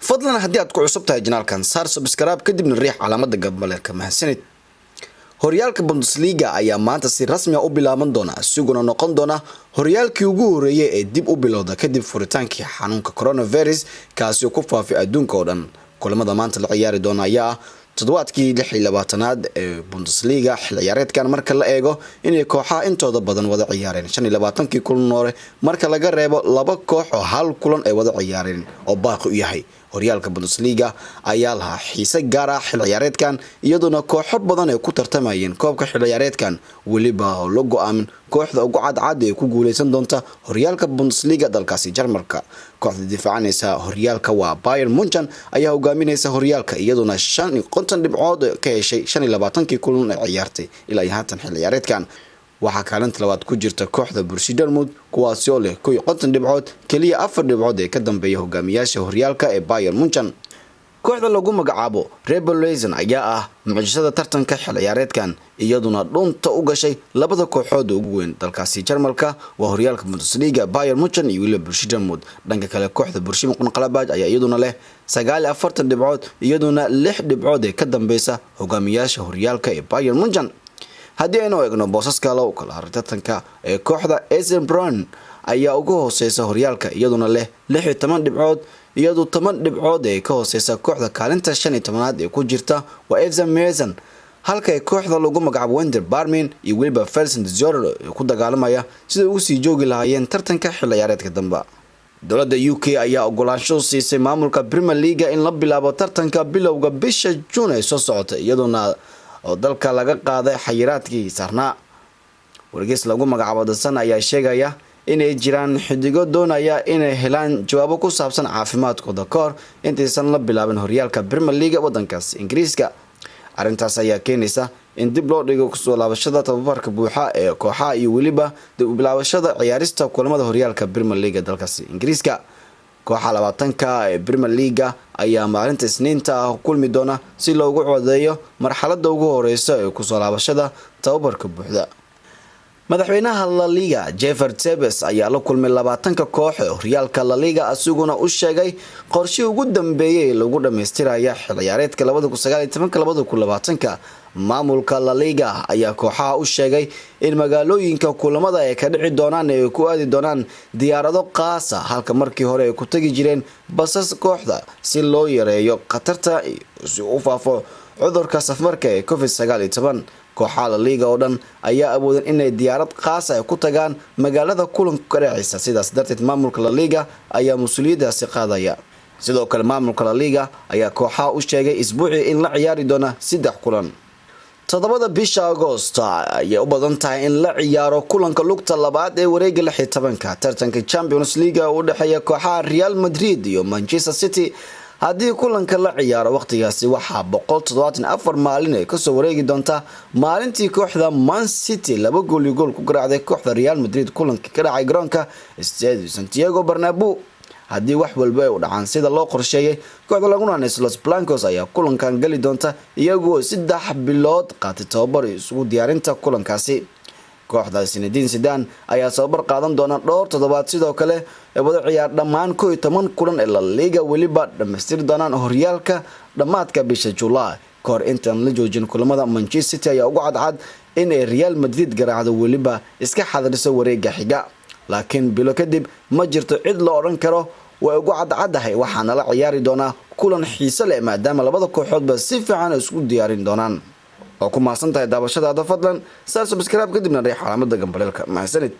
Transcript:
Fadlan haddii aad ku cusub tahay channelkan, saar subscribe, kadibna riix calaamada gambaleelka. Mahadsanid. Horyaalka Bundesliga ayaa maanta si rasmi ah u bilaaban doona, isiguna noqon doona horyaalkii ugu horeeyay ee dib u bilowda kadib furitaankii xanuunka coronavirus, kaasi oo ku faafay adduunka oo dhan. Kulamada maanta la ciyaari doona ayaa ah toddobaadkii 26aad ee Bundesliga xil ciyaareedkan, marka la eego inay kooxaha intooda badan wada ciyaareen 25kii kulan hore, marka laga reebo laba koox oo hal kulan ay wada ciyaareen oo baaqi u yahay. Horyaalka Bundesliga ayaa lahaa xiise gaar ah xil ciyaareedkan, iyadoona kooxo badan ay ku tartamayeen koobka xil ciyaareedkan, weliba oo la go-aamin kooxda ugu cadcad ee ku guuleysan doonta horyaalka Bundesliga dalkaasi Jarmalka. Kooxda difaacanaysa horyaalka waa Bayern Munchen ayaa hogaaminaysa horyaalka, iyadoona 55 dhibcood ka heshay 25kii kulan ay ciyaartay ilaa iyo haatan xil ciyaareedkan. Waxaa kaalinta labaad ku jirta kooxda Borussia Dortmund, kuwaasi oo leh 51 dhibcood, keliya 4 dhibcood ee ka dambeeya hogaamiyaasha horyaalka ee Bayern Munchen. Kooxda lagu magacaabo Rebelzen ayaa ah mucjisada tartanka xil ciyaareedkan, iyaduna dhunta u gashay labada kooxood ugu weyn dalkaasi Jarmalka, waa horyaalka Bundesliga, Bayern Munchen iyo weliba Borussia Dortmund. Dhanka kale, kooxda Borussia Mönchengladbach ayaa iyaduna leh 49 dhibcood, iyaduna 6 dhibcood ee ka dambeysa hogaamiyaasha horyaalka ee Bayern Munchen. Haddii aynu eegno boosaska loo kala haray tartanka, ee kooxda Esenbron ayaa ugu hooseysa horyaalka, iyaduna leh 16 dhibcood, iyadu 10 dhibcood ee ka hooseysa kooxda kaalinta 15aad ee ku jirta, waa FC Merzan, halka ay kooxda lagu magacaabo Werder Bremen iyo weliba Felsen Zoro ee ku dagaalamaya sida ugu sii joogi lahaayeen tartanka xil ciyaareedka dambe. Dowladda UK ayaa ogolaansho siisay maamulka Premier League in la bilaabo tartanka bilowga bisha Juun ee soo socota, iyadoona oo dalka laga qaaday xayiraadkii saarnaa. Wargeys lagu magacaabo The Sun ayaa sheegaya inay jiraan xidigo doonaya inay helaan jawaabo ku saabsan caafimaadkooda ka hor intaysan la bilaabin horyaalka Premier League wadankaas Ingiriiska. Arrintaas ayaa keenaysa in dib loo dhigo kusoo laabashada tababarka buuxa ee kooxaha iyo weliba dib u bilaabashada ciyaarista kulamada horyaalka Premier League dalkaasi Ingiriiska. Kooxa 20ka ee Premier League ayaa maalinta Isniinta ah kulmi doona si loogu codeeyo marxalada ugu horeysa ee kusoo laabashada tababarka buuxda. Madaxweynaha La Liga, Javier Tebas, ayaa la kulmay 20ka koox ee horyaalka La Liga, asiguna u sheegay qorshii ugu dambeeyay ee lagu dhamaystiraya xil ciyaareedka 2019-2020. Maamulka La Liga ayaa kooxaha u sheegay in magaalooyinka kulamada ay ka dhici doonaan ay ku aadi doonaan diyaarado qaasa, halka markii hore ay ku tagi jireen basas kooxda, si loo yareeyo khatarta si u faafo cudurka safmarka ee COVID-19. Kooxaha La Liga oo dhan ayaa awoodan inay diyaarad qaasa ay ku tagaan magaalada kulanku ka dhacaysa, sidaas darteed maamulka La Liga ayaa mas-uuliyadaasi qaadaya. Sidoo kale, maamulka La Liga ayaa kooxaha u sheegay isbuucii in la ciyaari doona saddex kulan. 7da bisha Agoosta ayay u badan tahay in la ciyaaro kulanka lugta labaad ee wareega 16ka tartanka Champions League u dhexeeya kooxaha Real Madrid iyo Manchester City. Haddii kulanka la ciyaaro waqtigaasi, waxaa 174 maalin ay kasoo wareegi doontaa maalintii kooxda Man City 2 gool iyo gool ku garaacday kooxda Real Madrid kulankii ka dhacay garoonka Estadio Santiago Bernabeu. Haddii wax walba ay u dhacaan sida loo qorsheeyay, kooxda lagu naanayso Los Blancos ayaa kulankan gali doonta iyagoo 3 bilood qaatay tababar isugu diyaarinta kulankaasi. Kooxda Zinedine Zidane ayaa tababar qaadan doona dhowr toddobaad, sidoo kale ay wada ciyaar dhammaan 11 kulan ee La Liga, weliba dhammaystiri doonaan horyaalka dhammaadka bisha July kahor intaan la joojin kulamada. Manchester City ayaa ugu cadcad inay Real Madrid garaacdo, weliba iska xadiriso wareega xiga, laakiin bilo kadib ma jirto cid la odhan karo way ugu cadcaddahay. Waxaana la ciyaari doonaa kulan xiise leh, maadaama labada kooxoodba si fiican isku diyaarin doonaan. Oo ku mahadsan tahay daabashadaada. Fadlan saar subscribe, kadibna riix calaamada gambaleelka. Mahadsanid.